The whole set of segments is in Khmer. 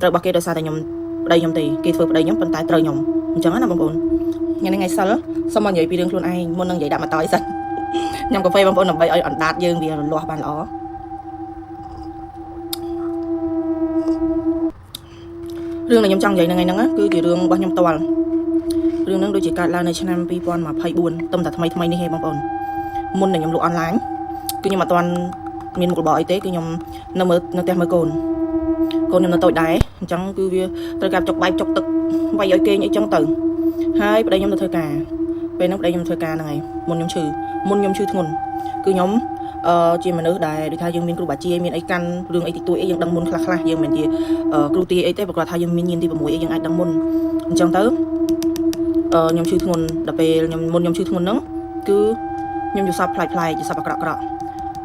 ត្រូវរបស់គេដោយសារតែខ្ញុំប្តីខ្ញុំទេគេធ្វើប្តីខ្ញុំប៉ុន្តែត្រូវខ្ញុំអញ្ចឹងណាបងប្អូនថ្ងៃនេះថ្ងៃសិលសូមមកនិយាយពីរឿងខ្លួនឯងមុននឹងនិយាយដាក់មកតយសិនញ៉ាំកាហ្វេបងប្អូនដើម្បីឲ្យអណ្ដាតយើងវារលាស់បានល្អរឿងដែលខ្ញុំចង់និយាយនៅថ្ងៃហ្នឹងគឺជារឿងរបស់ខ្ញុំផ្ទាល់រឿងហ្នឹងដូចជាកើតឡើងនៅឆ្នាំ2024ទំតែថ្មីថ្មីនេះឯងបងប្អូនមុនដែលខ្ញុំលក់អនឡាញគឺខ្ញុំអត់ទាន់មានមុខរបរអីទេគឺខ្ញុំនៅមើលនៅផ្ទះមើលកូនកូនខ្ញុំនៅតូចដែរអញ្ចឹងគឺវាត្រូវការចុកបែកចុកទឹកវាយឲ្យគេងអីចឹងទៅហើយប្តីខ្ញុំទៅធ្វើការពេលហ្នឹងប្តីខ្ញុំធ្វើការហ្នឹងហើយមុនខ្ញុំឈឺមុនខ្ញុំឈឺធ្ងន់គឺខ្ញុំអឺជាមនុស្សដែលដូចថាយើងមានគ្រូបាជាមានអីកាន់រឿងអីតិចតួចអីយើងដឹងមុនខ្លះខ្លះយើងមិនជាគ្រូទាអីទេប្រកាសថាយើងមានញាណទី6អីយើងអាចដឹងមុនអញ្ចឹងទៅអឺខ្ញុំឈឺធ្ងន់ដល់ពេលខ្ញុំមុនខ្ញុំឈឺធ្ងន់ហ្នឹងគឺខ្ញុំយល់សប្តិប្លែកប្លែកយល់សប្តិអាក្រក់ក្រក់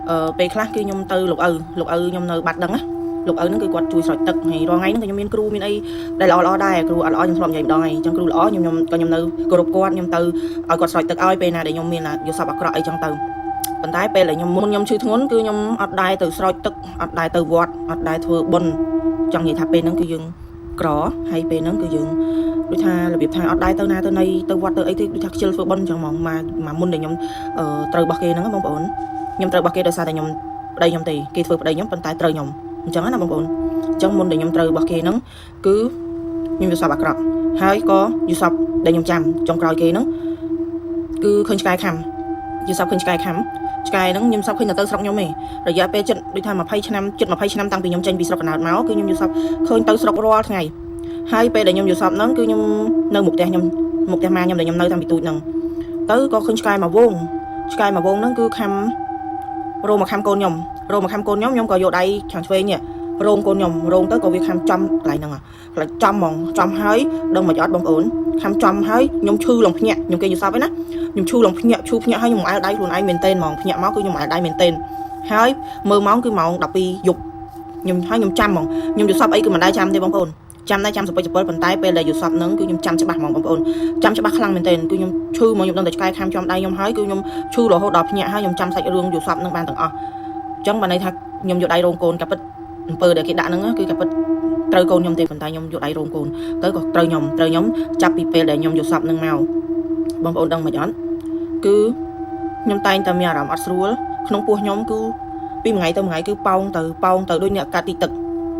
អឺពេលខ្លះគឺខ្ញុំទៅលោកឪលោកឪខ្ញុំនៅបាត់ដឹងណាលោកឪហ្នឹងគឺគាត់ជួយស្រោចទឹកហើយរាល់ថ្ងៃហ្នឹងក៏ខ្ញុំមានគ្រូមានអីដែលល្អល្អដែរគ្រូអត់ល្អខ្ញុំធ្លាប់និយាយម្ដងហើយអញ្ចឹងគ្រូល្អខ្ញុំខ្ញុំក៏ខ្ញុំនៅគោរពគាត់ខ្ញុំទៅឲ្យគាត់ស្រោចទឹកឲ្យពេលណាដែលខ្ញុំមានយល់សប្តិអាក្រក់អីចឹងទៅប៉ុន្តែពេលដែលខ្ញុំមុនខ្ញុំឈឺធ្ងន់គឺខ្ញុំអត់ដែរទៅស្រោចទឹកអត់ដែរទៅវត្តអត់ដែរធ្វើបុណ្យចង់និយាយថាពេលហ្នឹងគឺយើងក្រហើយពេលហ្នឹងគឺយើងដូចថារបៀបថាអត់ដែរទៅណាទៅណីទៅវត្តទៅអីទេដូចថាខ្ជិលធ្វើបុណ្យអញ្ចឹងហ្មងមកមកមុនដែលខ្ញុំត្រូវរបស់គេហ្នឹងបងប្អូនខ្ញុំត្រូវរបស់គេដោយសារតែខ្ញុំប្តីខ្ញុំទេគេធ្វើប្តីខ្ញុំប៉ុន្តែត្រូវខ្ញុំអញ្ចឹងណាបងប្អូនអញ្ចឹងមុនដែលខ្ញុំត្រូវរបស់គេហ្នឹងគឺខ្ញុំយល់សប្តិអាក្រក់ហើយក៏យល់សប្តិដែលខ្ញុំចាំចុងក្រោយគេហ្នឹងគឺឃើញឆ្កែខំយល់សប្តិឃើញឆ្កែខំឆ្កែហ្នឹងខ្ញុំសប្តិឃើញតែទៅស្រុកខ្ញុំឯងរយៈពេលចិត្តដូចថា20ឆ្នាំជិត20ឆ្នាំតាំងពីខ្ញុំចេញពីស្រុកកណ្ដោតមកគឺខ្ញុំយល់សប្តិឃើញទៅស្រុករាល់ថ្ងៃហើយពេលដែលខ្ញុំយល់សប្តិហ្នឹងគឺខ្ញុំនៅមុខផ្ទះខ្ញុំមុខផ្ទះម៉ាខ្ញុំដែលខ្ញុំនៅតាំងពីទូចហ្នឹងទៅក៏ឃើញឆ្កែមួយវងឆ្កែមួយវងហ្នឹងគឺខំរោមកខំកូនខ្ញុំរោមកខំកូនខ្ញុំខ្ញុំក៏យកដៃខាងឆ្វេងនេះរោងកូនខ្ញុំរោងទៅក៏វាខំចំកន្លែងហ្នឹងកន្លែងចំហ្មងចំហើយដឹងមិនអត់បងប្អូនខំចំហើយខ្ញុំឈឺលងភ្ញាក់ខ្ញុំគេយល់សប្តិឯណាខ្ញុំឈឺលងភ្ញាក់ឈឺភ្ញាក់ហើយខ្ញុំអែលដៃខ្លួនឯងមែនតេនហ្មងភ្ញាក់មកគឺខ្ញុំអែលដៃមែនតេនហើយមើលម៉ោងគឺម៉ោង12យប់ខ្ញុំហើយខ្ញុំចាំហ្មងខ្ញុំយល់សប្តិអីគឺមិនដែរចាំទេបងប្អូនចាំដែរចាំសពិចសពិលប៉ុន្តែពេលដែលយល់សប្តិហ្នឹងគឺខ្ញុំចាំច្បាស់ហ្មងបងប្អូនចាំច្បាស់ខ្លាំងមែនទែនគឺខ្ញុំឈឺហ្មងខ្ញុំដឹងតែឆ្កែខាំចំដៃខ្ញុំហើយគឺខ្ញុំឈឺរហូតដល់ភ្ញាក់ហើយខ្ញុំចាំសាច់រឿងយល់សប្តិហ្នឹងបានទាំងអស់អញ្ចឹងបានន័យថាខ្ញុំយកដៃរោងកូនកាពិតអំពើដែលគេដាក់ហ្នឹងគឺកាពិតត្រូវកូនខ្ញុំទេប៉ុន្តែខ្ញុំយកដៃរោងកូនទៅក៏ត្រូវខ្ញុំត្រូវខ្ញុំចាប់ពីពេលដែលខ្ញុំយល់សប្តិហ្នឹងមកបងប្អូនដឹងមិនអត់គឺខ្ញុំតែងតែមានអារម្មណ៍អត់ស្រួលក្នុងពោះខ្ញុំគឺពីមួយថ្ងៃទៅមួយថ្ងៃគឺប៉ោងទៅប៉ោងទៅដូចអ្នកកាត់ទីទឹក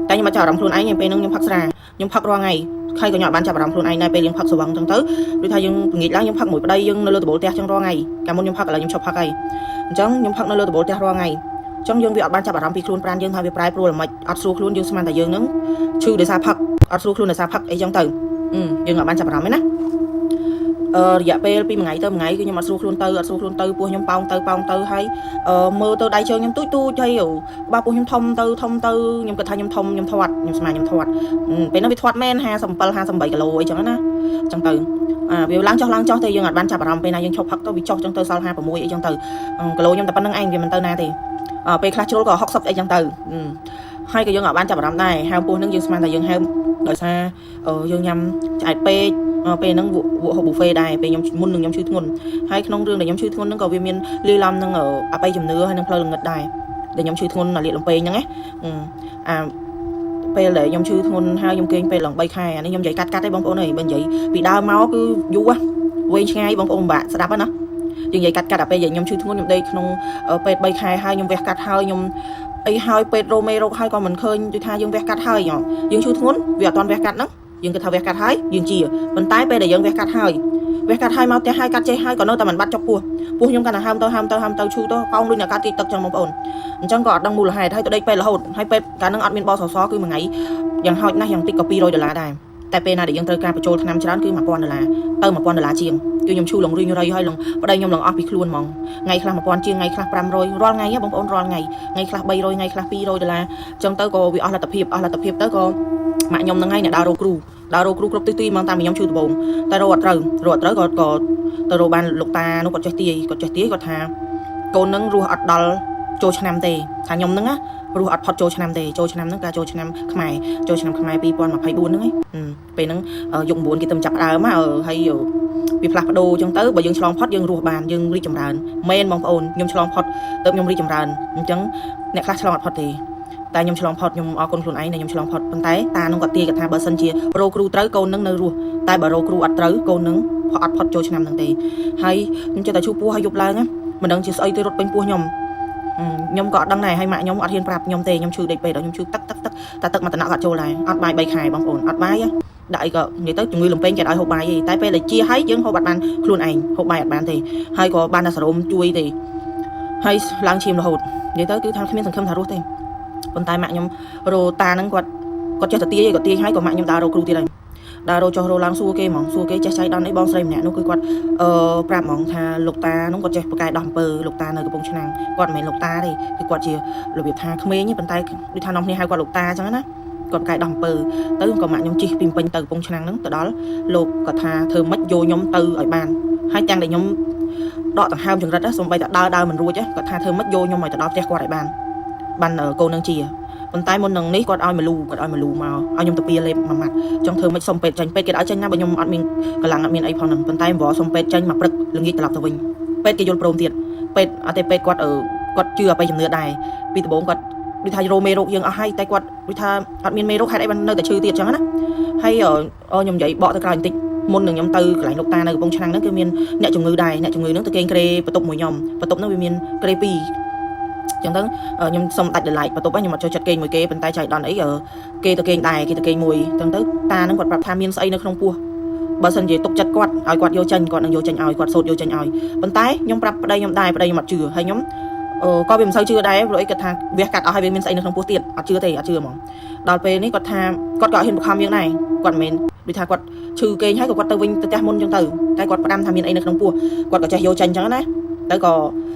តែខ្ញុំអត់ចាប់អារម្មណ៍ខ្លួនឯងពេលហ្នឹងខ្ញុំផឹកស្រាខ្ញុំផឹករាល់ថ្ងៃហើយក៏ខ្ញុំអត់បានចាប់អារម្មណ៍ខ្លួនឯងដែរពេលយើងផឹកស្វឹងចឹងទៅដូចថាយើងពងាចឡើងខ្ញុំផឹកមួយប្តីយើងនៅលើដំបូលផ្ទះចឹងរាល់ថ្ងៃកាលមុនខ្ញុំផឹកឥឡូវខ្ញុំឈប់ផឹកហើយអញ្ចឹងខ្ញុំផឹកនៅលើដំបូលផ្ទះរាល់ថ្ងៃអញ្ចឹងយើងវាអត់បានចាប់អារម្មណ៍ពីខ្លួនប្រានយើងថាវាប្រែប្រួលល្មិចអត់ស្រួលខ្លួនយើងស្មានតែយើងនឹងឈឺដោយសារផឹកអត់ស្រួលខ្លួនដោយសារផឹកអីចឹងទៅយើងអត់បានចាប់អារម្មណ៍ទេណាអឺរយៈពេលពីមួយថ្ងៃទៅមួយថ្ងៃគឺខ្ញុំអត់ស្រួលខ្លួនទៅអត់ស្រួលខ្លួនទៅពោះខ្ញុំប៉ោងទៅប៉ោងទៅហើយអឺមើលទៅដៃជើងខ្ញុំទូចទូចហើយបាពោះខ្ញុំធំទៅធំទៅខ្ញុំគិតថាខ្ញុំធំខ្ញុំធាត់ខ្ញុំស្មានខ្ញុំធាត់ពេលនោះវាធាត់មែន57 58គីឡូអីចឹងណាចឹងទៅអាវាឡើងចុះឡើងចុះទេយើងអត់បានចាប់អារម្មណ៍ពេលណាយើងឈប់ផឹកទៅវាចុះចឹងទៅសល់56អីចឹងទៅគីឡូខ្ញុំតែប៉ុណ្្នឹងឯងវាមិនទៅណាទេពេលខ្លះជ្រុលក៏60អីចឹងទៅហើយក៏យើងអត់បានចាប់អារម្មណ៍ដែរហើមពោះនឹងយើងស្មានតែយើងហើមដោយសារយើងញ៉ាំឆ្អែតពេកពេលហ្នឹងវក់វក់ហូបប៊ូហ្វេដែរពេលខ្ញុំមុននឹងខ្ញុំឈឺធ្ងន់ហើយក្នុងរឿងដែលខ្ញុំឈឺធ្ងន់ហ្នឹងក៏វាមានលាយឡំនឹងអបិយជំនឿហើយនឹងផ្លូវល្ងឹតដែរដែលខ្ញុំឈឺធ្ងន់អាលៀកលំពេងហ្នឹងណាអាពេលដែលខ្ញុំឈឺធ្ងន់ហើយខ្ញុំគេងពេលឡើង3ខែអានេះខ្ញុំនិយាយកាត់កាត់ទេបងប្អូនអើយបើនិយាយពីដើមមកគឺយូរវែងឆ្ងាយបងប្អូនពិបាកស្ដាប់ណាយើងនិយាយកាត់កាត់ដល់ពេលខ្ញុំឈឺធ្ងន់ខ្ញុំដេកក្នុងពេទ្យ3ខែហើយខ្ញុំវះកាត់ហើយខ្ញុំអីហើយពេទ្យរោមេរោគហើយក៏មិនឃើញដូចថាយើងវះកាត់ហើយយើងឈឺធ្ងន់វាអត់ទាន់វះកាត់ហ្នឹងយើងគិតថាវះកាត់ហើយយើងជាប៉ុន្តែពេលដែលយើងវះកាត់ហើយវះកាត់ហើយមកផ្ទះហើយកាត់ចេះហើយក៏នៅតែមិនបាត់ចុកពោះពោះខ្ញុំកាន់តែហើមទៅហើមទៅហើមទៅឈឺទៅប៉ោងដូចអ្នកកាត់ទីទឹកចឹងបងប្អូនអញ្ចឹងក៏អត់ដឹងមូលហេតុហើយទៅដេកពេទ្យរហូតហើយពេទ្យកាលហ្នឹងអត់មានបសសគឺមួយថ្ងៃយ៉ាងហោចណាស់យ៉ាងតិចក៏200ដុល្លារដែរតែពេលណាដែលយើងត្រូវការបញ្ចូលថ្នាំច្រើនគឺ1000ដុល្លារទៅ1000ដុល្លារជាងគឺខ្ញុំឈឺលងរីងរៃហើយលងប្តីខ្ញុំលងអស់ពីខ្លួនហ្មងថ្ងៃខ្លះ1000ជាងថ្ងៃខ្លះ500រាល់ថ្ងៃបងប្អូនរាល់ថ្ងៃថ្ងៃខ្លះ300ថ្ងៃខ្លះ200ដុល្លារអញ្ចឹងទៅក៏វាអស់លទ្ធភាពអស់លទ្ធភាពទៅក៏ម៉ាក់ខ្ញុំហ្នឹងហើយអ្នកដើររកគ្រូដើររកគ្រូគ្រប់ទិសទីមកតាមខ្ញុំឈឺដំបូងតែរកអត់ត្រូវរកអត់ត្រូវក៏ក៏ទៅរកបានលោកតានោះគាត់ចេះទាយគាត់ចេះទាយគាត់ថាកូននឹងរស់អត់ដល់ចូលឆ្នាំទេថាខ្ញុំហ្នឹងណារស់អត់ផុតចូលឆ្នាំទេចូលឆ្នាំហ្នឹងការចូលឆ្នាំខ្មែរចូលឆ្នាំខ្មែរ2024ហ្នឹងឯងពេលហ្នឹងយុគ9គេទៅចាប់ដើមហើយវាផ្លាស់ប្ដូរអញ្ចឹងទៅបើយើងឆ្លងផុតយើងរស់បានយើងរីកចម្រើនមែនបងប្អូនខ្ញុំឆ្លងផុតទៅខ្ញុំរីកចម្រើនអញ្ចឹងអ្នកខ្លះឆ្លងអត់ផុតទេ តែខ្ញុំឆ្លងផុតខ្ញុំអរគុណខ្លួនឯងដែលខ្ញុំឆ្លងផុតប៉ុន្តែតានោះគាត់ទាយគាត់ថាបើសិនជារោគ្រូត្រូវកូននឹងនៅរស់តែបើរោគ្រូអត់ត្រូវកូននឹងអត់ផុតចូលឆ្នាំនឹងទេហើយខ្ញុំចេះតែឈឺពោះហើយយប់ឡើងណាមិនដឹងជាស្អីទៅរត់ពេញពោះខ្ញុំខ្ញុំក៏អត់ដឹងដែរហើយម៉ាក់ខ្ញុំអត់ហ៊ានប្រាប់ខ្ញុំទេខ្ញុំឈឺដេកពេកដល់ខ្ញុំឈឺទឹកទឹកទឹកតែទឹកមួយតំណក់ក៏ចូលដែរអត់បាយ3ខែបងប្អូនអត់បាយដាក់អីក៏និយាយទៅជំងឺលំពេងគេឲ្យហូបបាយទេតែពេលដែលជាហើយយើងហូបអត់បានខ្លួនឯងហូបបាយអត់បានទេហើយក៏បានតែសរោមជួយទេហើយឡើងឈាមរហូតនិយាយទៅគឺថាគ្មានសង្ឃឹមថារស់ទេប៉ុន្តែម៉ាក់ខ្ញុំរោតាហ្នឹងគាត់គាត់ចេះតែទាយគាត់ទាយហើយក៏ម៉ាក់ខ្ញុំដើររកគ្រូទៀតហើយដើររោចុះរោឡើងសួរគេហ្មងសួរគេចេះចៃដន្យអីបងស្រីម្នាក់នោះគឺគាត់អឺប្រាប់ហ្មងថាលោកតានោះគាត់ចេះប្រកែដោះអំពើលោកតានៅកំពង់ឆ្នាំងគាត់មិនមែនលោកតាទេគឺគាត់ជារបៀបថាក្មេងទេប៉ុន្តែដូចថានាំគ្នាហៅគាត់លោកតាអញ្ចឹងណាគាត់ប្រកែដោះអំពើទៅក៏ម៉ាក់ខ្ញុំជិះពីពេញទៅកំពង់ឆ្នាំងហ្នឹងទៅដល់លោកគាត់ថាធ្វើម៉េចយកខ្ញុំទៅឲ្យបានហើយទាំងដែលខ្ញុំដកដង្ហើមចង្រិតសំបីតែដើរដើរមិនរួចគាត់ថាធ្វើម៉េចយកខ្ញុំឲ្យទៅដល់ផ្ទះគាត់ឲ្យបានបានកូននឹងជាប៉ុន្តែមុននឹងនេះគាត់ឲ្យមកលូគាត់ឲ្យមកលូមកឲ្យខ្ញុំទៅពៀលេបមួយម៉ាត់ចង់ធ្វើម៉េចសុំពេទ្យចាញ់ពេទ្យគេឲ្យចេញណាបើខ្ញុំអត់មានកម្លាំងអត់មានអីផងហ្នឹងប៉ុន្តែវល់សុំពេទ្យចេញមកព្រឹកល្ងាចត្រឡប់ទៅវិញពេទ្យគេយល់ព្រមទៀតពេទ្យអត់ទេពេទ្យគាត់អឺគាត់ជឿអបិយជំនឿដែរពីដំបូងគាត់ដូចថារោមេរោគយើងអស់ហើយតែគាត់ដូចថាអត់មានមេរោគហេតុអីបាននៅតែឈឺទៀតចឹងណាហើយខ្ញុំនិយាយបកទៅក្រោយបន្តិចមុននឹងខ្ញុំទៅកន្លែងលោកតានៅកំពង់ឆ្នាំងហ្នឹងគឺមានអ្នកជំងឺដែរអ្នកជំងឺហ្នឹងទៅគេងគ្រែបន្ទប់មួយខ្ញុំបន្ទប់ហ្នឹងវាមានគ្រែពីរចឹងទៅខ្ញុំសុំដាច់ដライបន្ទប់ខ្ញុំអត់ចូលចិត្តគេងមួយគេប៉ុន្តែចៃដន្យអីគេទៅគេងដែរគេទៅគេងមួយចឹងទៅតាហ្នឹងគាត់ប្រាប់ថាមានស្អីនៅក្នុងពោះបើសិនជាទុកចិត្តគាត់ឲ្យគាត់យកចេញគាត់នឹងយកចេញឲ្យគាត់សូត្រយកចេញឲ្យប៉ុន្តែខ្ញុំប្រាប់ប្តីខ្ញុំដែរប្តីខ្ញុំអត់ជឿហើយខ្ញុំអឺក៏វាមិនសូវជឿដែរព្រោះអីគាត់ថាវះកាត់អស់ហើយវាមានស្អីនៅក្នុងពោះទៀតអត់ជឿទេអត់ជឿហ្មងដល់ពេលនេះគាត់ថាគាត់ក៏អត់ហ៊ានបង្ខំយើងដែរគាត់មិនមែនដូចថាគាត់ឈឺគេងហើយក៏គាត់ទៅវិញទៅផ្ទះមុនចឹងទៅតែគាត់ផ្ដាំថាមានអីនៅក្នុងពោះគាត់ក៏ចេះយកចេញចឹងណាទៅក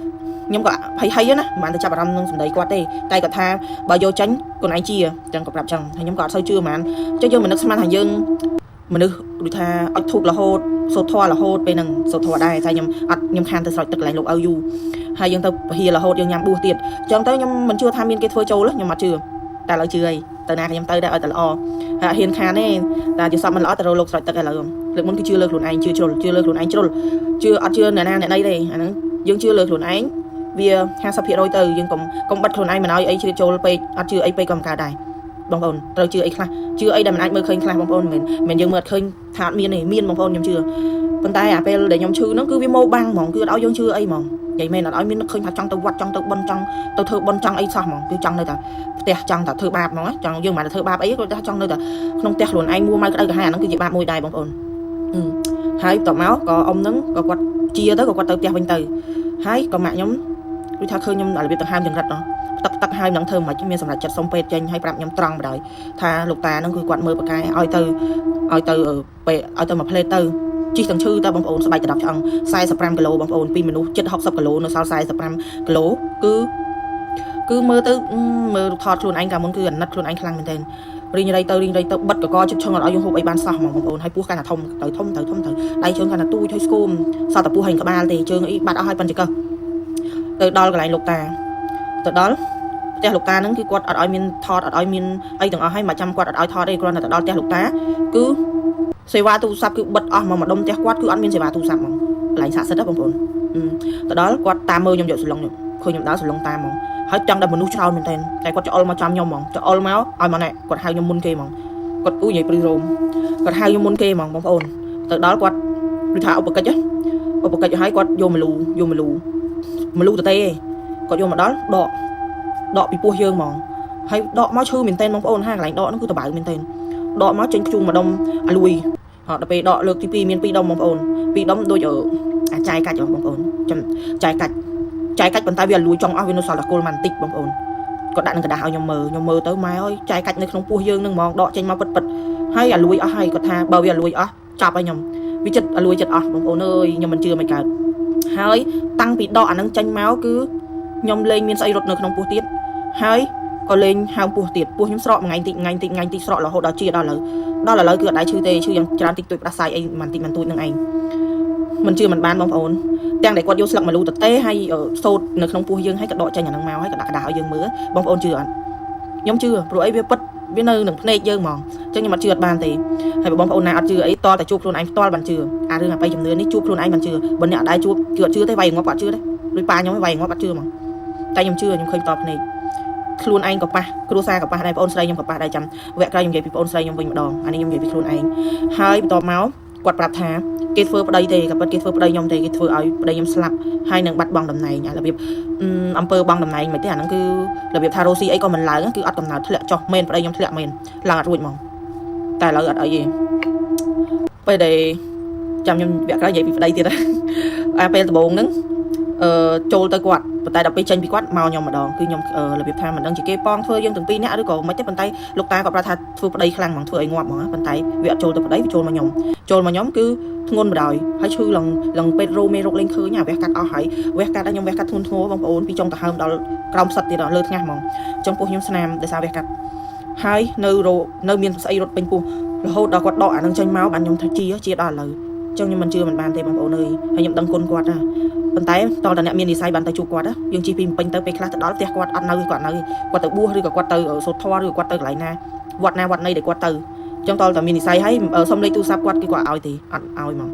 ៏ខ្ញុំក៏ភ័យហីណាមិនបានទៅចាប់អារម្មណ៍នឹងសម្ដីគាត់ទេតែគាត់ថាបើយកចេញខ្លួនឯងជាចឹងក៏ប្រាប់ចឹងហើយខ្ញុំក៏អត់សូវជឿហ្មងចុះយើងមិននឹកស្មានថាយើងមនុស្សដូចថាអុចធូបរហូតសូត្រធម៌រហូតពេលហ្នឹងសូត្រធម៌ដែរតែខ្ញុំអត់ខ្ញុំខានទៅស្រោចទឹកកន្លែងលោកឪយូរហើយយើងទៅពហិរហូតយើងញ៉ាំបួសទៀតចឹងទៅខ្ញុំមិនជឿថាមានគេធ្វើចូលខ្ញុំអត់ជឿតែឥឡូវជឿហើយទៅណាខ្ញុំទៅដែរឲ្យតែល្អហើយអត់ហ៊ានខានទេតែជាសពមិនល្អទៅរកលោកស្រោចទឹកឥឡូវលើកមុនគឺជឿលើខ្លួនឯងជឿជ្រុលជឿលើខ្លួនឯងជ្រុលជឿអត់ជឿអ្នកណាអ្នកណីទេអាហ្នឹងយើងជឿលើខ្លួនឯងវា50%ទៅយើងកុំកុំបិទខ្លួនឯងមិនឲ្យអីជ្រៀតចូលពេកអត់ជឿអីពេកក៏មិនកើតដែរបងប្អូនត្រូវជឿអីខ្លះជឿអីដែលមិនអាចមើលឃើញខ្លះបងប្អូនមិនមែនយើងមើលអត់ឃើញថាអត់មានទេមានបងប្អូនខ្ញុំជឿប៉ុន្តែអាពេលដែលខ្ញុំឈឺហ្នឹងគឺវាម៉ោបាំងហ្មងគឺអត់ឲ្យយើងជឿអីហ្មងនិយាយមែនអត់ឲ្យមាននឹកឃើញថាចង់ទៅវត្តចង់ទៅបុណ្យចង់ទៅធ្វើបុណ្យចង់អីសោះហ្មងគឺចង់នៅតែផ្ទះចង់តែធ្វើបាបហ្មងចង់យើងមិនបានទៅធ្វើបាបអីគាត់ថាចង់នៅតែក្នុងផ្ទះខ្លួនឯងមួម៉ៅក្តៅក្រហាយអាហ្នឹងគឺជាបាបមួយដែរបងប្អូនហើយបន្ទាប់មកក៏អ៊ំហ្នឹងក៏គាត់ជាទៅក៏គាត់ទៅផ្ទះវិញទៅហើយក៏ម៉ាក់ខ្ញុំដូចថាឃើញខ្ញុំរបៀបដង្ហើមចង្រិតណោះផ្ទឹកផ្ទឹកហើយមិនដឹងធ្វើមិនមានសម្រាប់ចិត្តសុំពេទ្យចេញហើយប្រាប់ខ្ញុំត្រង់បណ្ដោយថាលោកតាហ្នឹងគឺគាត់មើលប្រកែឲ្យទៅឲ្យទៅពេឲ្យទៅមួយផ្លេតទៅជិះទាំងឈឺតើបងប្អូនស្បែកទៅដល់ឆ្អឹង45គីឡូបងប្អូនពីមនុស្សជិត60គីឡូនៅសល់45គីឡូគឺគឺមើលទៅមើលថតខ្លួនឯងកាលមុនគឺអាណិតខ្លួនឯងខ្លាំងមែនទែនរីងរៃទៅរីងរៃទៅបិទកកជិតឈឹងអត់ឲ្យយើងហូបអីបានសោះហ្មងបងប្អូនហើយពោះកាន់តែធំទៅធំទៅធំទៅដៃជើងកាន់តែទូចហើយស្គមសល់តែពោះហើយក្បាលទេជើងអីបាត់អស់ហើយប៉ុនចង្កឹះទៅដល់កន្លែងលោកតាទៅដល់ផ្ទះលោកតាហ្នឹងគឺគាត់អត់ឲ្យមានថតអត់ឲ្យមានអីទាំងអស់ហើយមកចាំគាត់អត់ឲ្យថតទេគ្រាន់តែទៅដល់ផ្ទះលោកតាគឺសេវាទូរស័ព្ទគឺបិទអស់មកម្ដុំផ្ទះគាត់គឺអត់មានសេវាទូរស័ព្ទហ្មងកន្លែងស័ក្តិសិទ្ធិណាបងប្អូនទៅដល់គាត់តាមមើលខ្ញុំយកសឡុងខ្ញុំឃើញខ្ញុំដើរសឡុងតាមហ្មងហើយចង់ដល់មនុស្សច្រើនមែនទែនតែគាត់ច្អល់មកចាំខ្ញុំហ្មងច្អល់មកឲ្យមកណែគាត់ហៅខ្ញុំមុនគេហ្មងគាត់អ៊ូនិយាយព្រឺរោមគាត់ហៅខ្ញុំមុនគេហ្មងបងប្អូនទៅដល់គាត់ដូចថាឧបកិច្ចឧបកិច្ចឲ្យគាត់យកមលូយកមលូមលូតទេគាត់យកមកដល់ដកដកពីពោះយើងហ្មងហើយដកមកឈឺមែនទែនបងប្អូនហាកន្លែងដកហ្នឹងគឺតបៅមែនទែនដកមកចេញខ្ជុំម្ដុំអាលួយដល់ពេលដកលើកទី2មាន2ដុំបងប្អូន2ដុំដូចអាចចាយកាច់បងប្អូនចាំចាយកាច់ចាយកាច់ប៉ុន្តែវាលួយចង់អស់វានៅសល់តែគល់មកបន្តិចបងប្អូនគាត់ដាក់នឹងกระดาษឲ្យខ្ញុំមើលខ្ញុំមើលទៅម៉ែអើយចាយកាច់នៅក្នុងពោះយើងនឹងហ្មងដកចេញមកពិតពិតហើយអាលួយអស់ហើយគាត់ថាបើវាអាលួយអស់ចាប់ឲ្យខ្ញុំវាចិត្តអាលួយចិត្តអស់បងប្អូនអើយខ្ញុំមិនជឿមិនកើតហើយតាំងពីដកអានឹងចេញមកគឺខ្ញុំលែងមានស្អីរត់នៅក្នុងពោះទៀតហើយក៏លែងហើមពោះទៀតពោះខ្ញុំស្រកមួយថ្ងៃតិចថ្ងៃតិចថ្ងៃតិចស្រករហូតដល់ជាដល់ឥឡូវដល់ឥឡូវគឺអត់ដែរឈឺទេឈឺយ៉ាងច្រើនតិចតួចផ្ដាសាយអីមិនតិចមិនតួចនឹងឯងមិនជឿមិនបានបងប្អូនទាំងដែលគាត់យកស្លឹកមលូតទេហើយសូត្រនៅក្នុងពោះយើងហើយក៏ដកចេញអានឹងមកហើយក៏ដាក់กระดาษឲ្យយើងមើលបងប្អូនជឿអត់ខ្ញុំជឿព្រោះអីវាពិតវានៅនឹងភ្នែកយើងហ្មងអញ្ចឹងខ្ញុំអត់ជឿអត់បានទេហើយបងប្អូនណាអត់ជឿអីតតែជួបខ្លួនឯងផ្ទាល់បានជឿអារឿងអបិយជំនឿនេះជួបខ្លួនឯងបានជឿបើអ្នកអត់ដែរជួបជឿអត់ជឿទេវាយងាប់អត់ជឿទេដូចប៉ាខ្ញុំវាយងាប់អត់ជឿហ្មងតែខ្ញុំជឿខ្ញុំឃើញតភ្នែក ខ្លួនឯងក៏ប៉ះគ្រួសារក៏ប៉ះដែរបងអូនស្រីខ្ញុំក៏ប៉ះដែរចាំវគ្គក្រោយខ្ញុំនិយាយពីបងអូនស្រីខ្ញុំវិញម្ដងអានេះខ្ញុំនិយាយពីខ្លួនឯងហើយបន្ទាប់មកគាត់ប្រាប់ថាគេធ្វើប្តីទេក៏ពិតគេធ្វើប្តីខ្ញុំទេគេធ្វើឲ្យប្តីខ្ញុំស្លាប់ហើយនឹងបាត់បង់តំណែងអារបៀបអំពើបង់តំណែងមិនទេអាហ្នឹងគឺរបៀបថារ៉ូស៊ីអីក៏មិនឡើងគឺអត់កំណើតធ្លាក់ចុះមែនប្តីខ្ញុំធ្លាក់មែនឡើងអត់រួចហ្មងតែឥឡូវអត់អីទេពេលដែលចាំខ្ញុំវគ្គក្រោយនិយាយពីប្តីទៀតអាពេលដំបូងហ្នឹងអឺចូលទៅគាត់ប៉ុន្តែដល់ពេលចេញពីគាត់មកខ្ញុំម្ដងគឺខ្ញុំរបៀបថាមិនដឹងជាគេប៉ងធ្វើយើងទាំងពីរនាក់ឬក៏មិនទេប៉ុន្តែលោកតាក៏ប្រាប់ថាធ្វើប្តីខ្លាំងហ្មងធ្វើឲ្យងាប់ហ្មងប៉ុន្តែវាអត់ចូលទៅប្តីវាចូលមកខ្ញុំចូលមកខ្ញុំគឺធ្ងន់បណ្ដោយហើយឈឺឡើងឡើងពេទ្យរោមេរោគលេងឃើញអាវះកាត់អស់ហើយវះកាត់ឲ្យខ្ញុំវះកាត់ធ្ងន់ធ្ងរបងប្អូនពីចុងទៅហើមដល់ក្រោមផ្សិតទៀតលើថ្ងាសហ្មងអញ្ចឹងពោះខ្ញុំស្នាមដោយសារវះកាត់ហើយនៅរោនៅមានស្អីរត់ពេញពោះរហូតដល់គាត់ដកអានឹងចេញមកបានខ្ញុំថាជាជាដល់ឥឡូវចឹងខ្ញុំមិនជឿមិនបានទេបងប្អូនអើយហើយខ្ញុំដឹងគុណគាត់ណាប៉ុន្តែតើតអ្នកមាននិស័យបានទៅជួបគាត់យើងជិះពីពេញទៅពេលខ្លះទៅដល់ផ្ទះគាត់អត់នៅគាត់នៅគាត់ទៅបួសឬក៏គាត់ទៅសូត្រធម៌ឬក៏គាត់ទៅកន្លែងណាវត្តណាវត្តណីដែលគាត់ទៅចឹងតើតមាននិស័យហើយសុំលេខទូរស័ព្ទគាត់គឺគាត់ឲ្យទេអត់ឲ្យហ្មង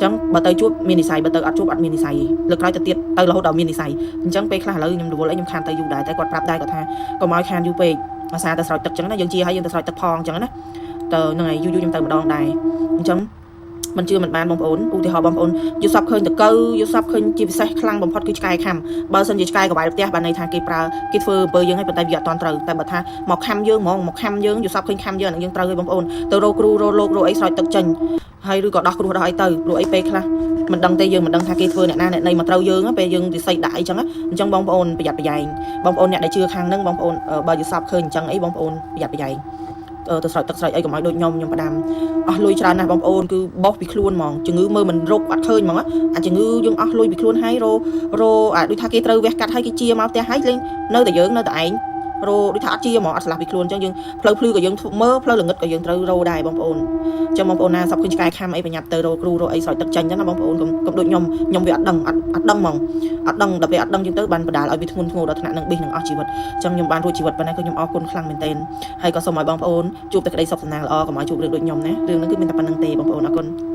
ចឹងបើទៅជួបមាននិស័យបើទៅអត់ជួបអត់មាននិស័យទេលើកក្រោយទៅទៀតទៅរហូតដល់មាននិស័យអញ្ចឹងពេលខ្លះឥឡូវខ្ញុំរវល់អីខ្ញុំខានទៅយូរដែរតែគាត់ប្រាប់ដែរគាត់ថាកុំឲ្យខានយូរពេកអាសាទៅស្រោចទឹកចឹងណាយើងជាឲ្យយើងទៅស្រោចទឹកផងចឹងណាទៅហ្នឹងហើយយូរយូរខ្ញុំទៅម្ដងដែរអញ្ចឹងមិនជឿមិនបានបងប្អូនឧទាហរណ៍បងប្អូនយល់សពឃើញតកៅយល់សពឃើញជាពិសេសខ្លាំងបំផុតគឺឆ្កែខំបើសិនជាឆ្កែកវ៉ៃផ្ទះបានន័យថាគេប្រើគេធ្វើអំពើយើងឲ្យប៉ុន្តែវាអត់តន់ត្រូវតែបើថាមកខំយើងហ្មងមកខំយើងយល់សពឃើញខំយើងអានឹងយើងត្រូវឲ្យបងប្អូនទៅរកគ្រូរកលោករកអីស្រោចទឹកចេញហើយឬក៏ដោះគ្រោះដោះអីទៅព្រោះអីពេលខ្លះមិនដឹងទេយើងមិនដឹងថាគេធ្វើអ្នកណាអ្នកណីមកត្រូវយើងពេលយើងរិស័យដាក់អីចឹងអញ្ចឹងបងប្អូនប្រយ័ត្នប្រយែងបងប្អូនអ្នកដែលជឿខាងហ្នឹងបងប្អូនបើយល់សពឃើញអញ្ចឹងអីបងប្អូនប្រយ័ត្នប្រយែងទៅស្រោចទឹកស្រោចអីកុំឲ្យដូចខ្ញុំខ្ញុំផ្ដាំអស់លុយច្រើនណាស់បងប្អូនគឺបោះពីខ្លួនហ្មងជំងឺមើលមិនរកអត់ឃើញហ្មងអាជំងឺយើងអស់លុយពីខ្លួនហើយររអាដូចថាគេត្រូវវះកាត់ហើយគេជាមកផ្ទះហើយលេងនៅតែយើងនៅតែឯងរដូចថាអត់ជាហ្មងអត់ស្លាប់ពីខ្លួនអញ្ចឹងយើងផ្លូវភ្លឺក៏យើងមើលផ្លូវល្ងឹតក៏យើងត្រូវរដែរបងប្អូនអញ្ចឹងបងប្អូនណាសពឃើញឆ្កែខំអីប្រញាប់ទៅរកគ្រូរកអីស្រោចទឹកចេញចឹងណាបងប្អូនកុំកុំដូចខ្ញុំខ្ញុំវាអត់ដឹងអត់អត់ដឹងហ្មងអត់ដឹងដល់ពេលអត់ដឹងចឹងទៅបានបដាលឲ្យវាធ្ងន់ធ្ងរដល់ថ្នាក់នឹងប៊ីសនឹងអស់ជីវិតអញ្ចឹងខ្ញុំបានរួចជីវិតប៉ុណ្ណាគឺខ្ញុំអរគុណខ្លាំងមែនទែនហើយក៏សូមឲ្យបងប្អូនជួបតែក្តីសុខសំណាងល្អកុំឲ្យជួបរឿងដូចខ្ញុំណារឿងហ្នឹងគឺមានតែប៉ុណ្្នឹងទេបងប្អូនអរគុណ។